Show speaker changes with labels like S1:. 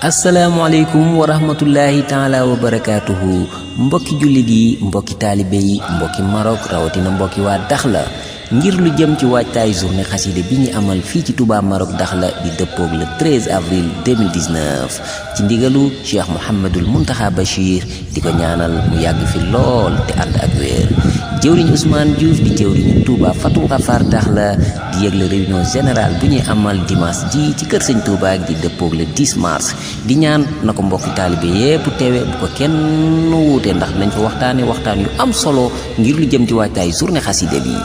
S1: asalaamaaleykum wa rahmatullahi taala wa barakaatuhu mbokki jullit yi mbokki taalibe yi mbokki Maroc rawatina mbokki waa Dakhla ngir lu jëm ci waajtaay journée xasida bi ñu amal fii ci Touba Maroc Dakhla di dëppoog le 13 avril 2019 ci ndigalu Cheikh Mouhamadul Mountakha Bachir di ko ñaanal mu yàgg fi lool te ànd ak wér jëwriñ Ousmane Diouf di jëwriñu Touba Fatou Khafar Dakhla di yëgle réunion générale bu ñuy amal dimanche ji ci kër sëñ Touba di dëppoog le 10 mars di ñaan na ko mbokki taalibe yépp teewe bu ko kenn wuute ndax nañ fa waxtaan yu am solo ngir lu jëm ci waajtaay journée xasida bi